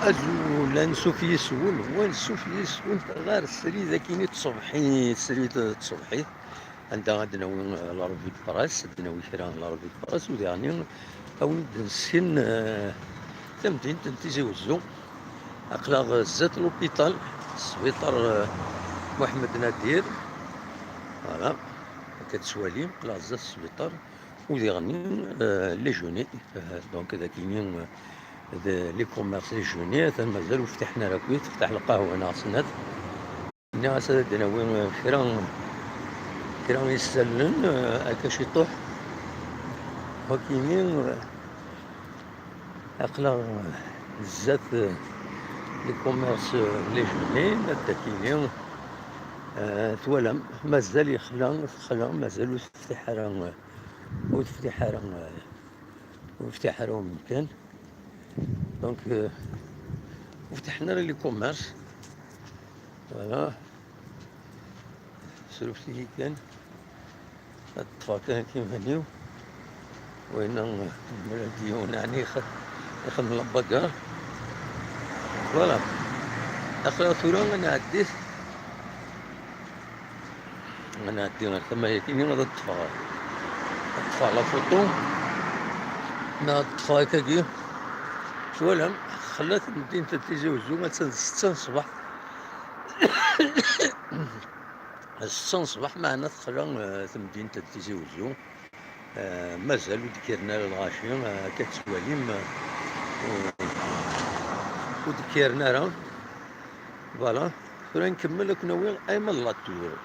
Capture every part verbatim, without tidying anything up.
Azul, ansuf yis-wen, wansuf yis-wen ɣer srid akkin i tṣebḥit, srid n tṣebḥit, anda ad d-nawi, eh, la revue de presse, ad d-nawi kra n la revue de presse, u diɣen a wen-d-nesken, eh, tamdint n Tizi Wezzu. Aql-aɣ zdat l'hôpital, sbiṭar, eh, Mohamed Nadir. Voilà, akka tettwalim, aql-aɣ zdat sbiṭar. U diɣen, eh, les genêts, eh, donc, d akini, eh, d les commerces, les genêts, atan mazal ur ftiḥen ara akk, teftaḥ lqahwa neɣ snat. Nniɣ-as ad d-nawi, eh, kra, kra isallen, eh, akka ciṭuḥ. Akini, eh, aql-aɣ zdat, eh, les commerces, eh, les genêts, ad d-akini, eh, twalam, mazal yexla, texla, mazal ur teftiḥ ara, eh, ur teftiḥ ara, ur yeftiḥ ara umkan. Donc, euh, ur ftiḥen ara les commerces. Voilà. Sruft-iyi kan. Ad ṭṭfeɣ kan akka iman-iw. Winna, euh, mlal-d yiwen, ɛni ix-, ixdem la bagarre. Voilà. Aql-aɣ tura ad nɛeddi. Ad nɛeddi ɣer tama-agi, ad ṭṭfeɣ, ad ṭṭfeɣ la photo, neɣ ad ṭṭfeɣ akkagi. Twalam, xella temdint n Tizi Wezzu, attan d ssetta n ṣṣbeḥ. Ssetta n ṣṣbeḥ, meɛna texla, eh, temdint n Tizi Wezzu. Eh, mazal ur d-kkiren ara lɣaci, eh, akka tettwalim, eh, ur, ur d-kkiren ara. Voilà. Tura nkemmel, ad ken-awiɣ arma d la tour.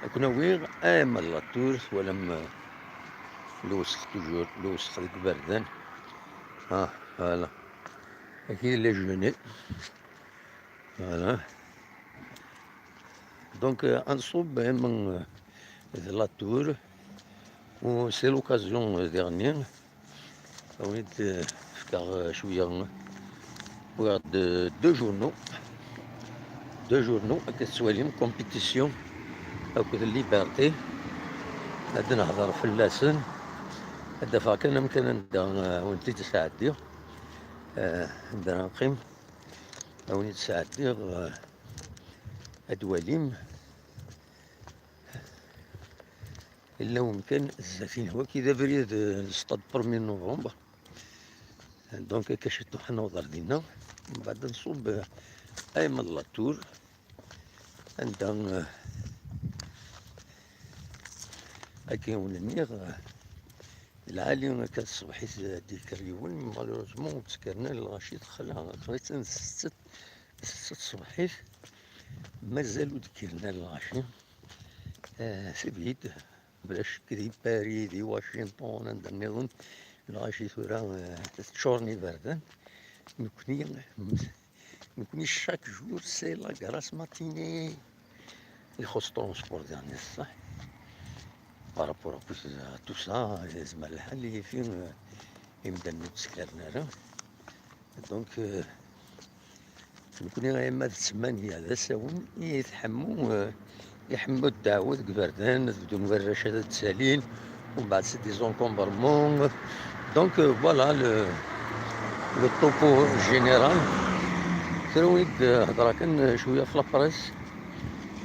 Ad ken-awiɣ arma d la tour, twalam, eh, lewsex toujours, lewsex deg iberdan. Ah, voilà. Akid les genêts. Voilà. Donc, euh, ad nṣubb arma, euh, d la tour. U c'est l'occasion, euh, diɣen, ad wen-d, euh, fkeɣ, euh, cwiya, euh, wwiɣ-d, euh, deux journaux. Deux journaux, akka tettwalim, Compétition akked Liberté. Ad nehder fell-asen. Ad d-afeɣ kan amkan anda, euh, wen-t-id-sɛeddiɣ. Euh, anda ara neqqim. Ad wen-id-sɛeddiɣ, euh, ad twalim. Illa umkan zdat-in, waki d abrid, euh, n stade premier novembre. Donc, akka ciṭuḥ ad naweḍ ar dinna. Mbeɛd ad nṣubb, euh, arma d la tour. Anda, euh, akka i wen-nniɣ, euh, lɛali akka tṣebḥit ad d-yekker yiwen, malheureusement ur d-kkren ara lɣaci, texla, aql-aɣ d ssetta, ssetta tṣebḥit, mazal ur d-kkren ara lɣaci. Eh, c'est vide. Bla ccek di Paris, di Washington, anda nniḍen, lɣaci tura, eh, teččuren iberdan. Nekni, nekni, chaque jour, c'est la grasse matinée. Ixuṣ transport diɣen, ṣṣeḥ. Par rapport à tout ça, yezmer lḥal yifi, eh, imdanen ur d-ttekkaren ara. Donc, euh, nekni arma d ttmanya d asawen i tḥemmu, euh, iḥemmu ddeɛwa deg iberdan, ad bdun warrac ad ttalin, umbeɛd c'est des encombrements. Donc, euh, voilà le, le topo général. Tura wid, euh, hedreɣ kan, euh, cwiya ɣef la presse.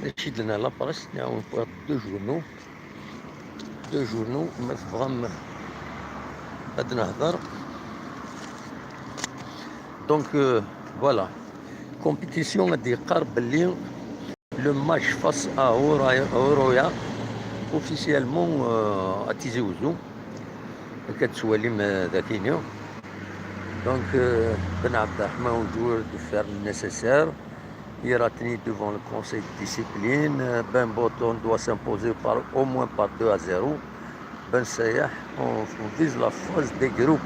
Acu i d-tenna la presse, nniɣ-awen wwiɣ-d deux journaux. Deux journaux, ma tebɣam ad nehder. Donc, euh, voilà. Compétition ad d-yeqqar belli le match face à Oroya, Oroya, officiellement, euh, à Tizi Ouzou. Akka tettwalim, euh, dagini. Donc, euh, Ben Abderrahmane Oudjour de faire le nécessaire. Il a tenu devant le conseil de discipline. Euh, Ben Bot, on doit s'imposer par, au moins par deux à zéro. Ben Sayah, on, on vise la phase des groupes.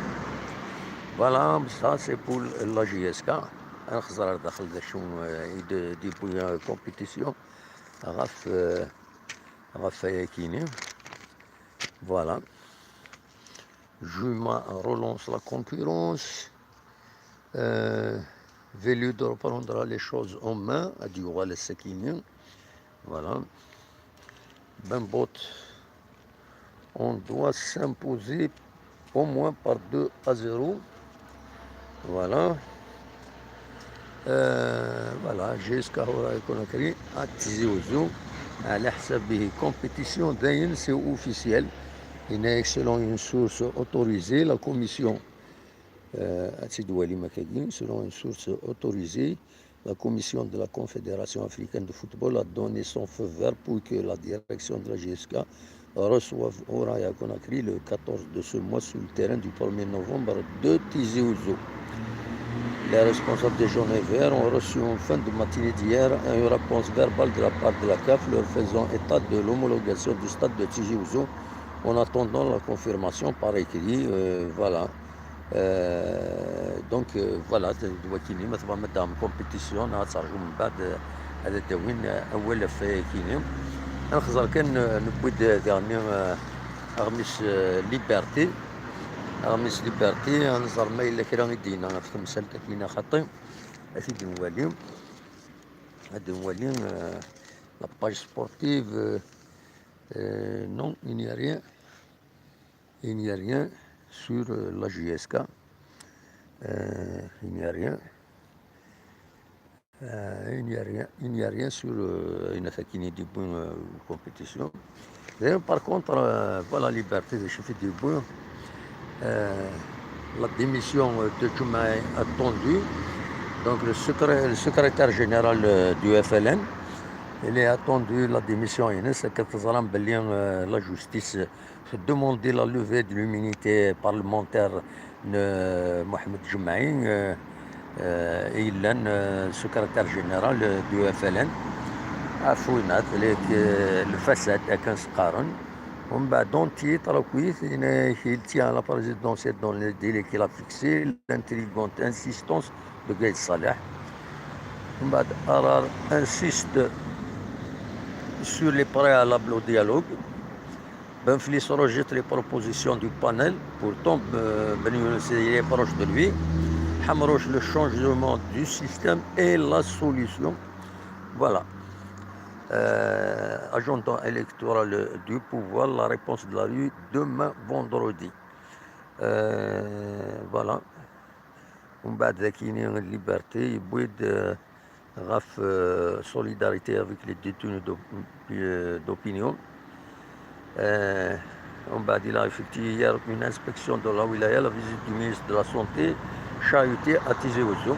Voilà, ça c'est pour la J S K. Ad nxeẓẓer ar daxel d acu, euh, i d-, d-yewwi, euh, compétition ɣef, euh, ɣef wayakini. Voilà. Juma relance la concurrence. Euh, Velud reprendra les choses en main, a dit, voilà, c'est fini. Voilà. Ben Bot, on doit s'imposer au moins par deux à zéro. Voilà. Euh, voilà, J S K Houraya Conakry à Tizi Ouzou, على حسابه compétition, d'ailleurs c'est officiel. Il est selon une source autorisée, la commission, euh, selon une source autorisée, la commission de la Confédération africaine de football a donné son feu vert pour que la direction de la J S K reçoive Houraya Conakry le quatorze de ce mois sur le terrain du premier novembre de Tizi Ouzou. Les responsables des Jaunes et Verts ont reçu en fin de matinée d'hier une réponse verbale de la part de la CAF leur faisant état de l'homologation du stade de Tizi Ouzou en attendant la confirmation par écrit. Euh, voilà. Euh, donc, euh, voilà, d wagini, ma tebɣam ad d-taɣem compétition, ad terǧum mbeɛd, euh, ad d-awin, euh, awal ɣef wayagi-nni. Ad nxeẓẓer kan, euh, newwi-d, euh, diɣenni, euh, aɣmis, euh, Liberté. Aɣmis Liberté, ad nẓer ma yella kra i d-yenna ɣef temsalt-agi neɣ xaṭi. Ad t-id-nwali. Ad nwali, euh, la page sportive, euh, euh, non, il n'y a rien. Il n'y a rien sur, euh, la J S K. Euh, il n'y a rien. Euh, il n'y a rien, il n'y a rien sur, euh, une attaque qui n'est pas, euh, compétition. D'ailleurs, par contre, euh, voilà, Liberté de chef de bois, euh, la démission, euh, de Djoumaï attendue. Donc, le secré-, le secrétaire général, euh, du F L N, il est attendu, la démission, c'est que, euh, la justice, euh, demandé la levée de l'immunité parlementaire de Mohamed Djoumaï, euh, euh, et il est, euh, secrétaire général, euh, du F L N. Afouinat, les, euh, le façade à quinze Qaron. On va dans titre, il tient la présidentielle dans les délais qu'il a fixés, l'intrigante insistance de Gaïd Salah. On va Arar insiste sur les préalables au dialogue. Ben Flis rejette les propositions du panel. Pourtant, euh, Ben Younes, il est proche de lui. Hamrouche, le changement du système et la solution. Voilà. Euh, agenda électoral du pouvoir, la réponse de la rue demain vendredi. Euh, voilà. ومن بعد ذاكيني Liberté يبويد، آه، غاف، آه، solidarité avec les détenus d'op-، euh, d'opinion. Euh, ومن بعد il a effectué hier une inspection de la wilaya, la visite du ministre de la Santé, Chahuté, à Tizi Ouzou.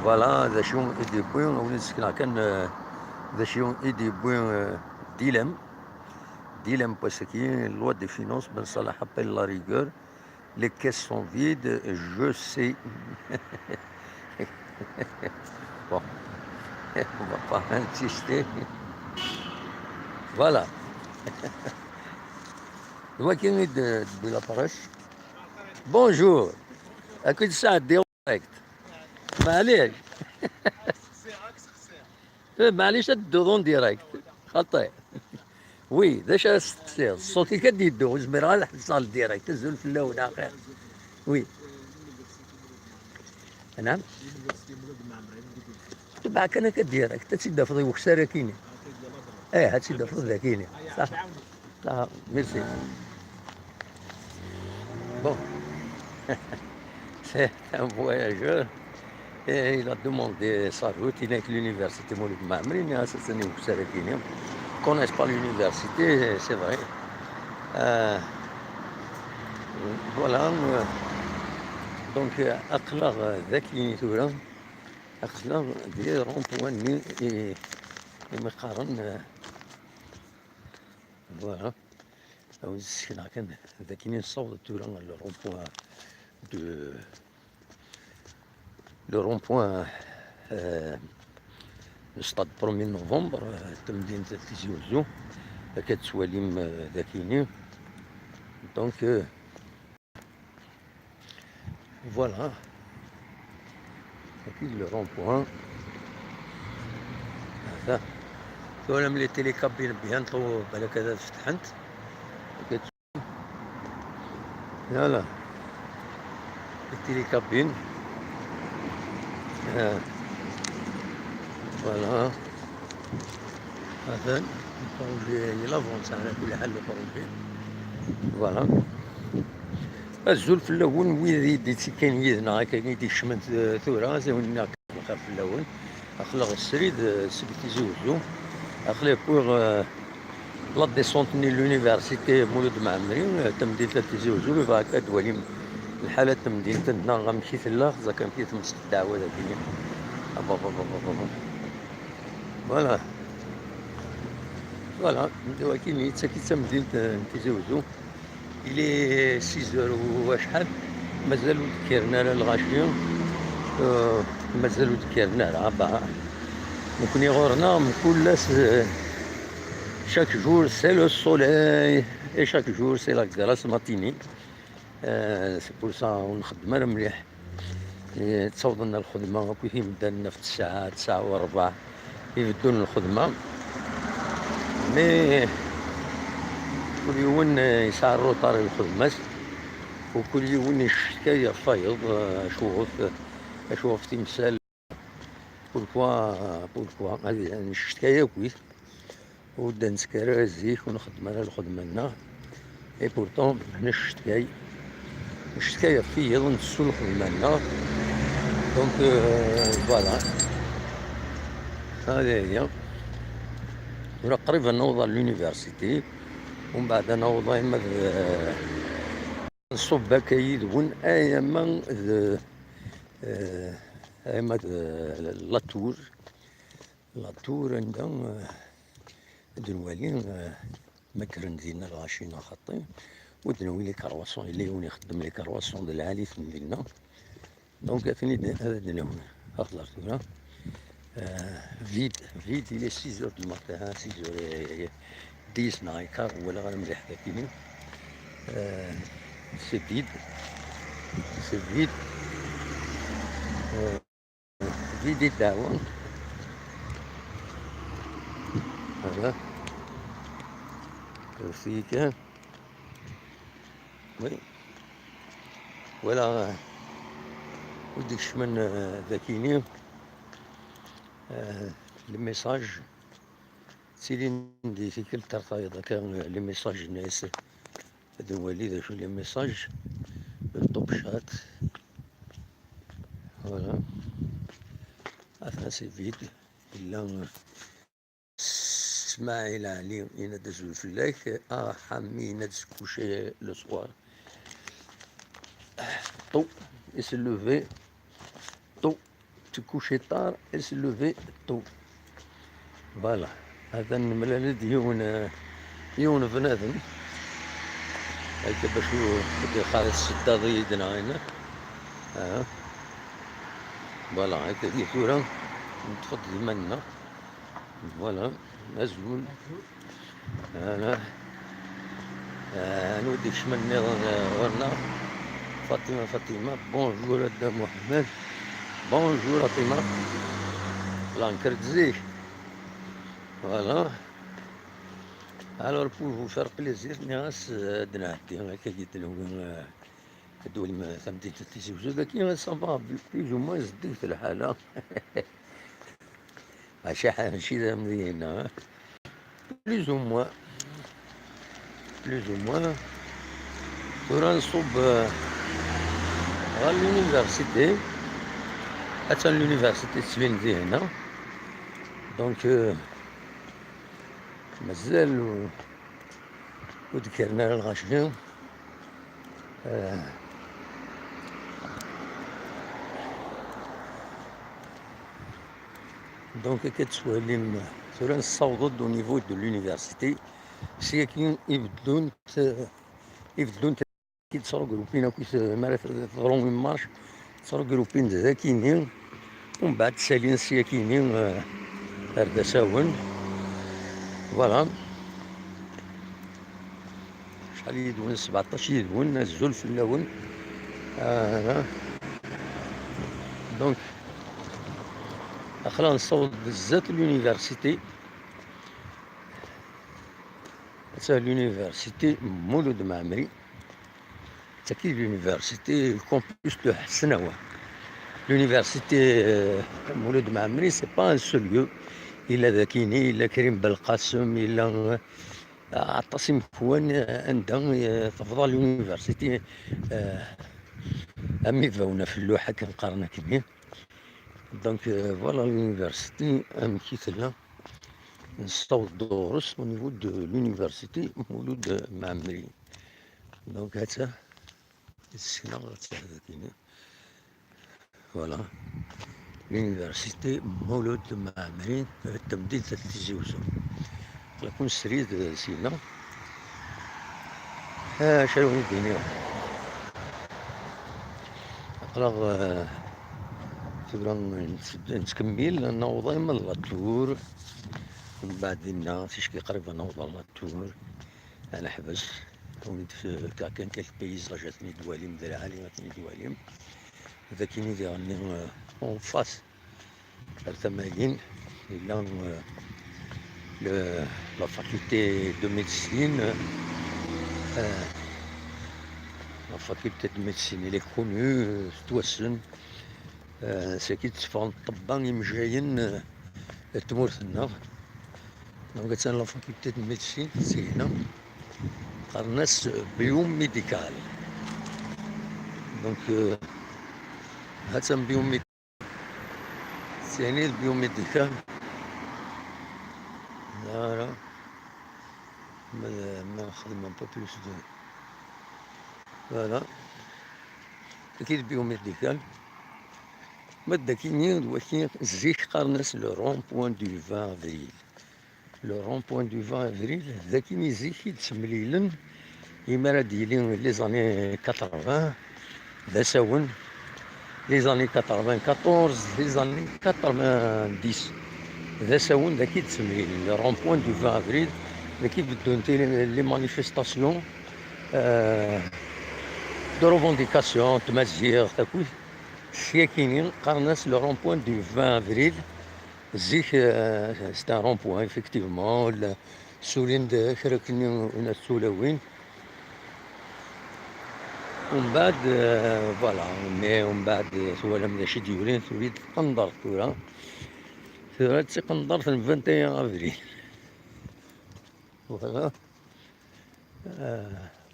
Voilà, ذا شو يديبوي، وليد سكنا كان، آه، ذا شو يديبوي، آه، ديلم. ديلم parce que loi de finances, Ben Salah appelle la rigueur. Les caisses sont vides, je sais. Bon, on va pas insister. Voilà. Wagi i d-, d la presse. Bonjour. Écoute ça, direct. Allez. Eh, معليش, ad tedduḍ en direct. Xaṭi. Oui, d acu ara s-testeqsiḍ? Ṣṣut-ik ad d-yeddu, ur zmireɣ ad ḥebseɣ le direct. Azul fell-awen, axir. Oui. Anɛam? Tebɛ kan akka direct, ad tt-id-tafeḍ i ukessar akini. Eh, ad tt-id-tafeḍ d akini. Ṣaḥ. Ah, merci. Bon. C'est un voyageur. Et il a demandé sa route. Il est avec l'université Mouloud Mammeri, mais ça, c'est une université qui ne connaissent pas l'université, c'est vrai. Euh, voilà. Euh, donc, euh, aql-aɣ, euh, daki tura. Aql-aɣ di rond-point-nni i, i mi qqaren, euh, voilà. Awi-d ssekneɣ kan, d akken i nessaweḍ tura le rond-point de, le rond-point, euh, n stade premier novembre, euh, tamdint n Tizi Uzzu, akka tettwalim, euh, d akini. Donc, euh, Voilà. Wagi le rond-point. Hada. Twalam les télécabines bientôt, balak ad fetḥent. Voilà. Les télécabines. Ah. Voilà. Atan, le projet, il avance, على كل حال, le projet. Voilà. Azul fell-awen, wid i d-yettekkin yid-neɣ, akka i d-ikecmen t-, tura, ad awen-nniɣ. Xir fell-awen. Aql-aɣ srid, eh, seg Tizi Uzzu. Aql-i wwiɣ, eh, la descente-nni n l'université Mulud Mɛemmri, eh, tamdint n Tizi Uzzu, bɣiɣ ad d-twalim lḥala n temdint-nneɣ, amek i tella, ẓer kan amek i tmesket ddeɛwa dagi. Aba, aba, aba, aba. Voilà. Voilà, d wakken i d tamdint n Tizi Uzzu. Il est six heures u acḥal, mazal ur d-kkiren ara lɣaci, euh, mazal ur d-kkiren ara, bah. Nekkni ɣur-neɣ mkul ass, euh, chaque jour c'est le soleil et chaque jour c'est la glace matinée. Euh, c'est pour ça ur nxeddem ara mliḥ. Eh, ttawḍen ɣer lxedma akk imdanen ɣef tesɛa, tesɛa u ṛebɛa i beddun lxedma. Mais kul yiwen, eh, yesɛa rruṭar i lxedma-s, u kul yiwen yeccetka ɣef wayeḍ, eh, acuɣef, acuɣef timsal. Pourquoi, pourquoi? Ad neccetka yakk. Ur d-nettekki ara zik, ur nxeddem ara lxedma-nneɣ. Et pourtant, neccetkay. Neccetkay ɣef wiyaḍ, ntessu lxedma-nneɣ. Donc, euh, voilà. Hadi hiya. Tura qrib ad naweḍ ɣer l'université. Umbeɛd ad naweḍ ayma d, euh, nṣubb akka yid-wen, ayama d, euh, ayma d, euh, la tour. La tour anda, euh, ad nwali, euh, ma kkren dinna lɣaci neɣ xaṭi, u ad nawi les croissants, yella yiwen ixeddem les croissants d lɛali-ten dinna. Donc, ad ten-id, ad d-nawi. Axḍer tura, euh, vide, vide, il est six heures du matin, hein, six heures et dix neɣ akka, ur walaɣ ara mliḥ dagi. Euh, c'est vide, c'est vide. Euh, Vidi ddaɛwa. Voilà. Rfika. Oui. Voilà. Ur d-ikecmen, euh, dakini. Euh, le message. Ttilin di tikkelt ar tayeḍ akka, les messages-nni. Ad nwali d acu les messages. Top chat. Voilà. Atan c'est vide. Yella Smaɛil Ɛli, yenna-d azul fell-ak. Ah, Ḥami, yenna-d se coucher le soir. Tôt, il se lever tôt. Se coucher tard et se lever tôt. Voilà. Atan nemlal-d yiwen, eh, yiwen bnadem. Akka bac ur d-ixaḍ tseddaḍ-iyi-d neɣ ayen. Ah. Voilà, akka di tura, neṭṭef-d iman-nneɣ. Voilà, azul. Voilà. Ah, anwa d-ikecmen nniḍen, eh, ɣur-neɣ? Fatima, Fatima, bonjour a Dda Mohamed. Bonjour Fatima. La, nekker-d zik. Voilà. Alors, pour vous faire plaisir, nniɣ-as, eh, ad d-nɛeddi, akka i d-newwi, eh, ad d-twalim, eh, tamdint n Tizi Uzzu. Dagi, ça va, plus ou moins, zeddiget lḥala. Maca mačči d amdin, hein? Plus ou moins. Plus ou moins. Tura nṣubb, euh, ɣer l'université. Atan l'université tettbin di hna. Donc, euh, mazal ur, ur d-kkren ara lɣaci. Euh, Donc, akka tettwalim, tura nessaweḍ-d au niveau de l'université. Syagi i beddunt, i beddunt, i ttregrupin akk, mi ara teḍru une marche, ttregrupin-d dakini, umbeɛd ttalin syagini, eh, ar d asawen. Voilà. Acḥal yid-wen? Sbeɛṭac yid-wen, azul fell-awen. Ah, donc, aql-aɣ nessaweḍ-d zdat l'université. Atta l'université Mulud Mɛemmri. Tagi l'université, le campus de Ḥesnawa. L'université, euh, Mulud Mɛemmri, c'est pas un seul lieu. Yella dakini, yella Krim Belqasem, yella, euh, aṭas imekwan, euh, anda, euh, tebḍa l'université, euh, am ibawen ɣef lluḥ akken qqaren akkenni. Donc, euh, voilà l'université, amek i tella. Nessaweḍ-d ɣur-s au niveau de l'université Mulud Mɛemmri. Donc, ha-tt-a, yessekna, ha-tt-a dagi. Voilà. L'université Mulud Mɛemmri, euh, tamdint n Tizi Uzzu. Aql-aken srid, euh, syin-a. Ah, acu ara wen-d-iniɣ? Aql-aɣ, euh, tura nett-, nettkemmil, naweḍ arma d La Tour. Mbeɛd dinna, ticki qrib ad naweḍ ɣer La Tour. Ad neḥbes. Ad wen-d-fkeɣ kan quelques paysages, ad ten-id-twalim, d lɛali ad ten-id-twalim. D akken i diɣen, euh, en face. Ar tama-agi, yella, euh, le, la faculté de médecine, euh, la faculté de médecine, elle est connue, euh, tettwassen, euh, saki d-tteffɣen ṭṭebba imejjayen, euh, n tmurt-nneɣ. Donc, attan la faculté de médecine, tetteg-, qqaren-as biomédical. Donc, euh, attan biomédical. C'est le biomédical. Voilà. Ma, ma nxeddem un peu plus de, voilà. Tagi d biomédical. Ma d akini, d waki zik qqaren-as le rond-point du vingt avril. Le rond-point du vingt avril, d akini zik i d-ttemlilen imi ara d-yili les années quatre-vingts, d asawen, les années quatre-vingt-quatorze, les années quatre-vingt-dix. D asawen dagi i d-ttemlilen, le rond-point du vingt avril, dagi i beddunt les, les manifestations, euh, de revendication, n tmaziɣt, akkit. Syakini, qqaren-as le rond-point du vingt avril. Zik, euh, c'est un rond-point, effectivement. La, ssulin-d kra akkenni n at tulawin. Umbeɛd, euh, voilà, mais umbeɛd, euh, twalam d acu i d-yurin, tuli-d tqendert tura. Tura d tiqendert n vingt et un avril. Voilà. Euh,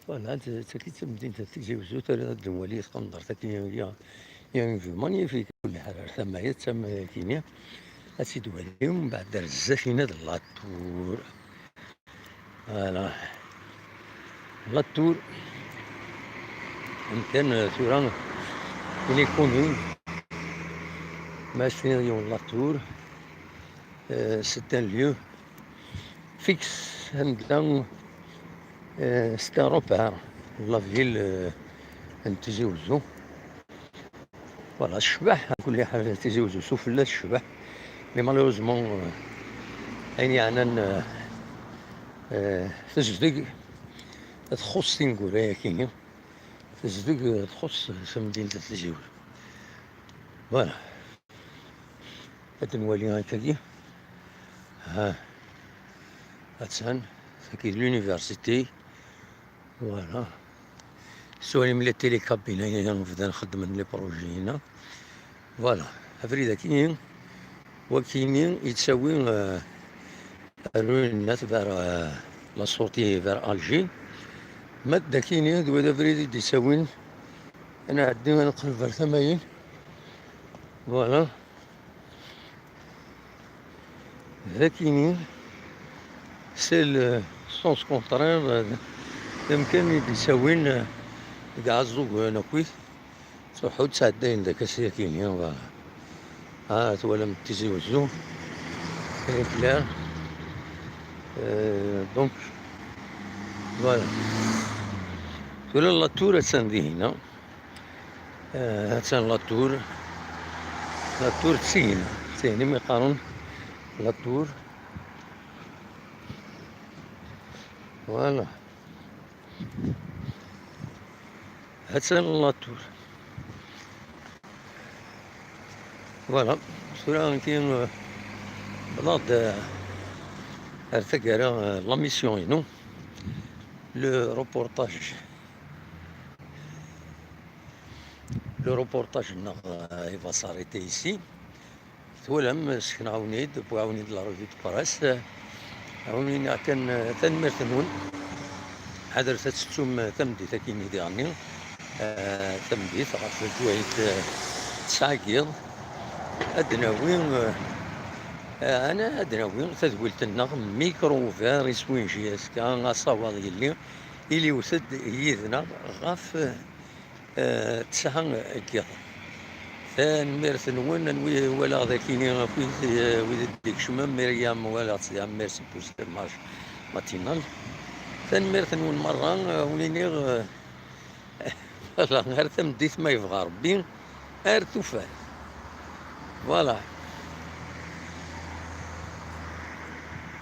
voilà, d-, d tagi d tamdint n Tizi Uzzu, tura ad nwali tqendert akken, il y a, il y a une vue magnifique, kulli ḥala ar tama-ya, d tama-agi-nni. Ad tt-id-twalim, mbeɛd ar zdat-ina d La Tour. Voilà. La Tour. Amkan, euh, tura, il est connu. Ma as-tiniḍ yiwen La Tour, euh, c'est un lieu fixe, anda, euh, c'est un repère, la ville, euh, n Tizi Uzzu. Voilà, tecbeḥ, kulli ḥal Tizi Uzzu sufella tecbeḥ. Mais malheureusement, euh, ayen yeɛnan, euh, euh, tezdeg, txuṣṣ tineggura-agi-nni. Tezdeg, euh, txuṣṣ tamdint n Tizi Uzzu. Voilà. Ad nwali akkagi. Ha. Attan, tagi d l'université. Voilà. Swalim les télécabines, bdan xeddmen les projets-ina. Voilà. Abrid-agi, wakini yettawi, euh, ar Lunat vers, euh, la sortie vers Alger. Ma d akini, d wid abrid i d-yettawin. Ad nɛeddi, ad neqleb ar tama-in. Voilà. D akini, c'est le sens contraire, euh, d amkan i d-yettawin, euh, deg Ɛeẓẓug n Akkit. Ttruḥu ttɛeddayen deg akasi akini, voilà. Ah, twalam Tizi Uzzu. C'est clair. Euh, donc, voilà. Tura La Tour attan dihin, hein. Euh, attan La Tour. La Tour d tihin. D tihin imi qqaren La Tour. Voilà. Attan La Tour. Voilà. Tura nekki, euh, wwḍeɣ-d, euh, ar taggara, euh, la mission-inu. Le reportage. Le reportage-nneɣ, euh, il va s'arrêter ici. Twalam, sekneɣ-awen-id, wwiɣ-awen-id la revue de presse. Awen-iniɣ kan, eh, tanemmirt-nwen. Ḥadret ad tettum, eh, tameddit akkin i diɣenni. Eh, tameddit ɣef lǧwayed, eh, tesɛa n yiḍ. ad d-nawi, eh, eh, ana ad d-nawi tadwilt-nneɣ Micro Ouvert i Swinji azekka, asawaḍ yelli, iliwet-d yid-neɣ ɣef, eh, ttesɛa n yiḍ. Tanemmirt-nwen, anwi walaɣ dagi akk wid, eh, wid i d-ikecmen, Myriam walaɣ-tt diɣ, merci pour ce match matinal. Tanemmirt-nwen merra, eh, wen-iniɣ, eh, voilà, ar tameddit ma yebɣa Rebbi, ar tufat. Voilà.